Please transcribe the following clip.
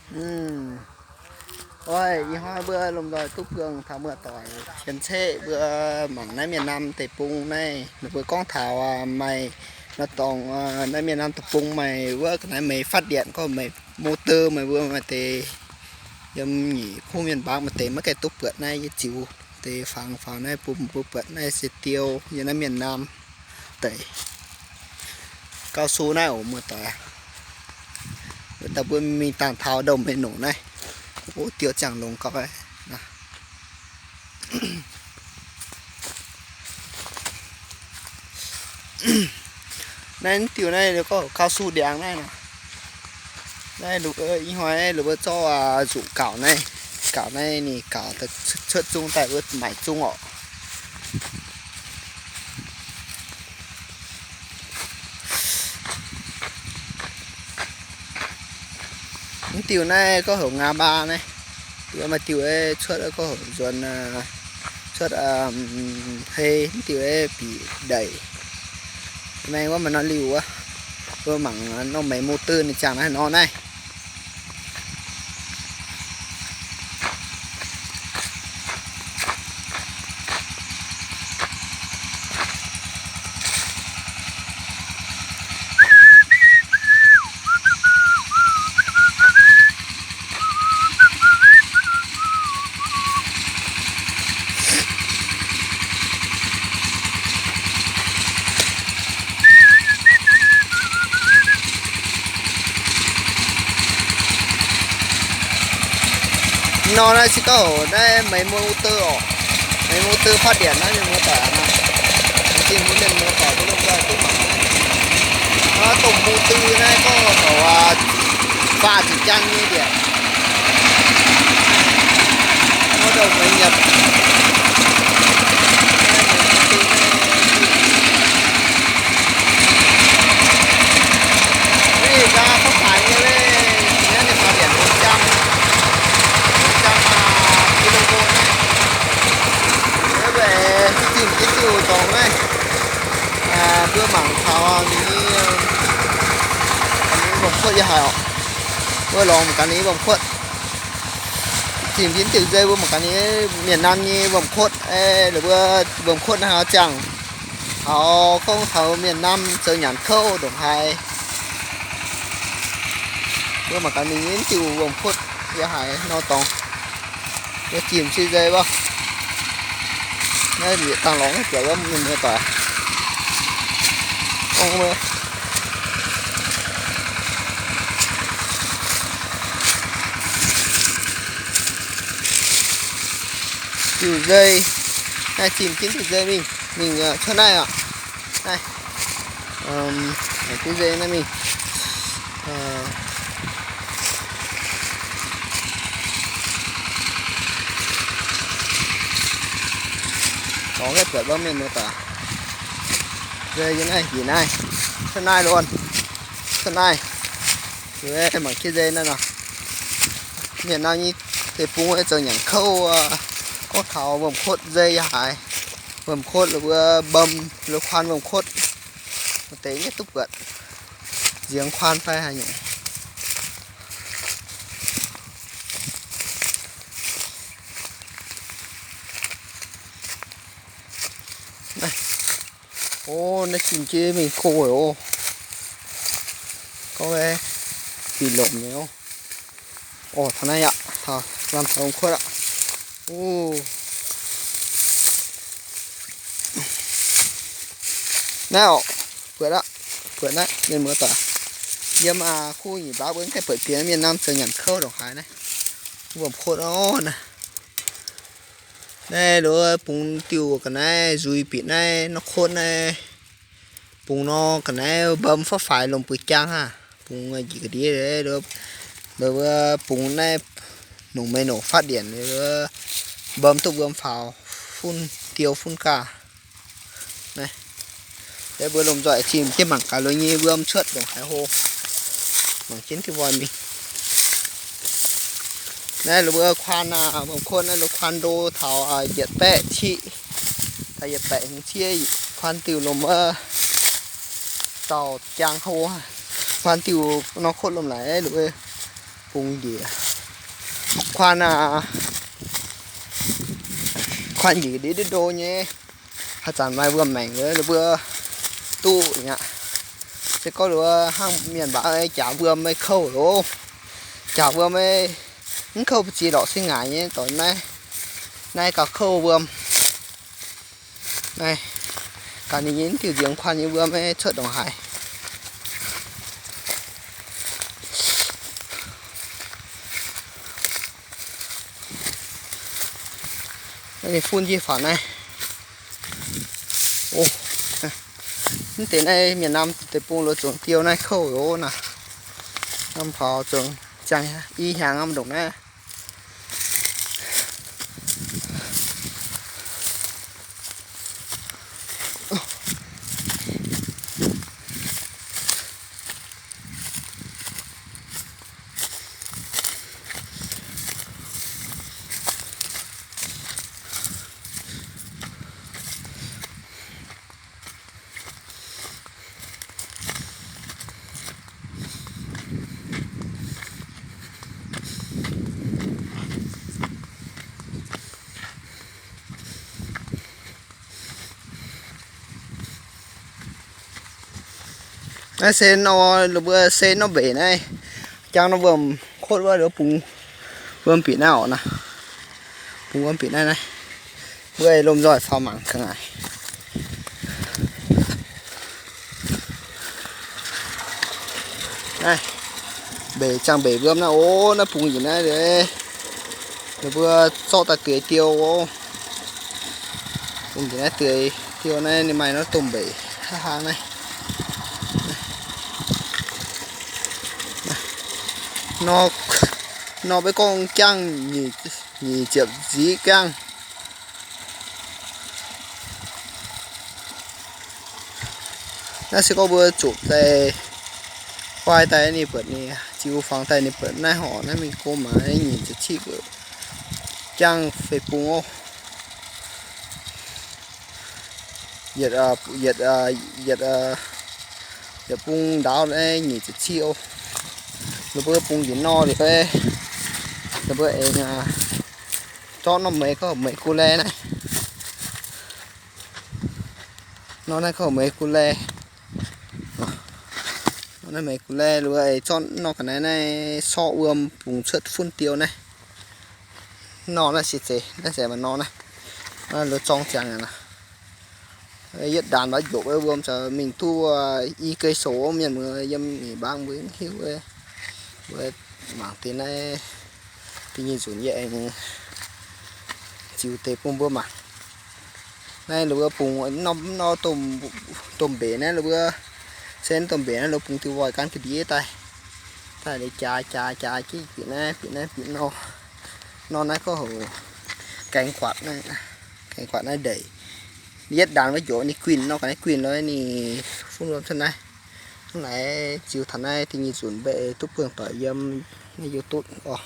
Ov, ih hnoi mbuo lomh nzoih duqv buangh taux muoz-doic cien-ceqv mbuo mangc naaiv mienh nam deic-bung naaiv, ninh mbuo gorngv taux maaih nor dorngx naaiv mienh nam deic-bung maaih wuov ga'naaiv meix phát điện gorngv meix motor, maaih mbuo maaih deix yiem nyic kuv mienh mbaang maaih deix maiv gaengh duqv buatc naaiv yie ziux deix fangx faaux naaiv bun mbuo buatc naaiv se diou yiem naaiv mienh nam deic. Cao su naaiv oc muoz-doic. Wuov dauh mbuo mingh dangh taux ndouh meix nongc naaiv. Ov, diou ziangh longx gauh. Naaiv diuh naaiv gorngv cao su ndiangx naaiv nor. Naaiv ih hnoi ninh mbuo zorqv nzuqc gaux naaiv, gaux naaiv ninh gaux cuotv zungv daaih wuov maaic zungv orqc. Mv diuh naaiv gorngv heuc ngã ba naaiv. Diuh maaih diuh cuotv gorngv heuc nzuonx, cuotv hei, mv diuh bieqc ndeic. Maeng wuov maaih nor liuh wuov, mbuo mangc norm meix motor ninh ziangh naaiv nor naaiv. Nor naaiv se gorngv heuc naaiv meix motor orqc, meix motor phát điện naaiv mienh muoz-doic aqv. Mienh muoz-doic duqv lomh nzoih duqv mangc. Domh motor naaiv gorngv heuc faah ziepc jang nyei ndiangx. Wuov douh meix nyatc. Weh nqa'haav taux faix nyei weh, naaiv ninh faaux ndiangx longx jang, longx jang kilovolt naaiv. Wuov mbuo zimh jienv diuh dorngx naaiv, mbuo mangc taux ninh nyei wuom-kuotv yaac haic orqc. Mbuo lorz mangc gaax ninh nyei wuom-kuotv. Zimh jienv diuh nzei mbuo mangc gaax ninh mienh nam nyei wuom-kuotv, mbuo wuom-kuotv naaiv haaix ziangh. Taux gorngv taux mienh nam zoux nyanc kouv ndongc haaix. Mbuo mangc gaax ninh nyei diuh wuom-kuotv yaac haic nor dorngx. Mbuo zimh se nzei wuov. Naaiv liepc dangh lorngx buatc wuov mienh muoz-doic. Diuh nzei, naaiv zimh jienv diuh nzei mingh, mingh cuotv naaiv aqv. Naaiv, diuh nzei naaiv mingh. Lorz gaeqv buatc wuov mienh muoz-doic. Nzei yiem naaiv njiec naaiv, cuotv naaiv loh, cuotv naaiv. Mangc jienv nzei naaiv nor, mienh nam nyei deic-bung zoux nyanc kouv, gorngv taux wuom-kuotv nzei yaac haic. Wuom-kuotv mbuo mbom, kuan wuom-kuotv, maaih deix yaac duqv buatc nziengx kuan fai haaix nyungc. Naaiv, o, naaiv zinh jiex mingh go oc. Gorngv bih lomc nyei oc. Orv, taux naaiv aqv, taux lamh taux wuom-kuotv aqv. Naaiv orqc, buatc aqv, buatc naaiv mienh muoz-doic. Yiem kuv nyic mbac mbuo mv gaengh buatc bieqc mienh nam zoux nyanc kouv ndongc haaix naaiv. Wuom-kuotv orv naaiv. Naaiv nduov bungx diuh ga'naaiv nzuih bieqc naaiv norm kuotv naaiv. Bungx nor ga'naaiv mbom faaux faix lomh buix jaang aqv. Bungx njiec ga'ndiev, bungx naaiv nongc meix nongc phát điện, mbom duqv mbom faaux fun diou fun gaax. Naaiv, mbuo lomh nzoih zinh jienv mangc gaax loz nyei wuom cuotv ndongc haaix hlo. Mangc jienv diuh nzoih mingh. Naaiv mbuo kuan, wuom-kuotv naaiv mbuo kuan ndo taux yietc baeqv ciqv, taux yietc baeqv hmz ciqv, kuan diuh lomh wuov zaux jaang hlo, kuan diuh norm kuotv lomh naaiv, mbuo Bung njiec, kuan aac, kuan njiec ga'ndiev ndo ndo nyei. Haaix zanc maaih wuom maengc mbuo duqv nyei aqv. Se gorngv hnangv mienh mbaaux jaax wuom maiv kouv loh, jaax wuom maiv kouv ba'ziex lorqc se ngaaic nyei dorh naaiv, naaiv gauh kouv wuom. Naaiv gaax ninh nyei diuh nziemx kuan nyei wuom maiv cuotv ndongc haaix. Ninh fun njiec faaux naaiv. O, mv deix naaiv mienh namx deic-bung loz zungv diou naaiv kouv loh naaiv. Namx faaux zungv ziangh i hnyangx ndongc naaiv. Naaiv se nor, la'buo se nor mbeix naaiv, jangv nor wuom kotv wuov, bungx wuom bieqc naaiv orqc naaiv. Bungx wuom bieqc naaiv naaiv, mbuo lomh nzoih faaux mangc gaax naaic. Naaiv, mbeix, ziangh mbeix wuom naaiv o, naaiv bungx njiec naaiv, ninh mbuo zorqv daaih dueiz diou o. Bungx njiec naaiv dueiz diou naaiv, ninh maaih norm domh mbeix hnangv naaiv. Nor, nor beiv gorngv jangv nyic ziepc nziqv jangv. Naaiv se gorngv mbuo zuqc daaih, fai daaih ninh buatc, ninh ziux fangx daaih ninh buatc naaiv horc naaiv mingh go maaiz nyic ziepc ciqv jangv fei bung oc. Yietc, yietc, yietc, yietc bung ndaauv naaiv nyic ziepc ciqv oc. Ninh mbuo bungx njiec nor liuz, ninh mbuo aengx zorqv norm meix gorngv meix gu lai naaiv. Nor naaiv gorngv meix gu lai. Nor naaiv meix gu lai, ninh mbuo aengx zorqv nor ga'naaiv naaiv sorqv wuom bungx cuotv funv diou naaiv. Nor naaiv se zeiz, naaiv se maaih nor naaiv. Naaiv ninh zorng ziangx aqv. Yietv ndaanx mbaaux njopc wuom caux mingh duqv i gei soux mienh muoz yiem nyeic mbaang mbuo hiuv. Mbuo mangc deix naaiv, da'nyeic nzunc yie aengx ziux deix bun mbuo mangc. Naaiv ninh mbuo bungx norm, norm domh mbeix naaiv ninh mbuo, se domh mbeix naaiv ninh mbuo bungx diuh nqoi gaanv ga'ndiev daaih, daaih liuz jaax jaax jaax jienv bieqc naaiv bieqc naaiv bieqc nor. Nor naaiv gorngv houc gaengh guatc naaiv, gaengh guatc naaiv ndeic. Yietv ndaanx maiv njoux ninh guinh nor, ga'naaiv guinh lo ninh funv wuom cuotv naaiv. Hnangv naaiv ziux taux naaiv da'nyeic nzunc mbuo duqv buangh doic yiem naaiv YouTube oc.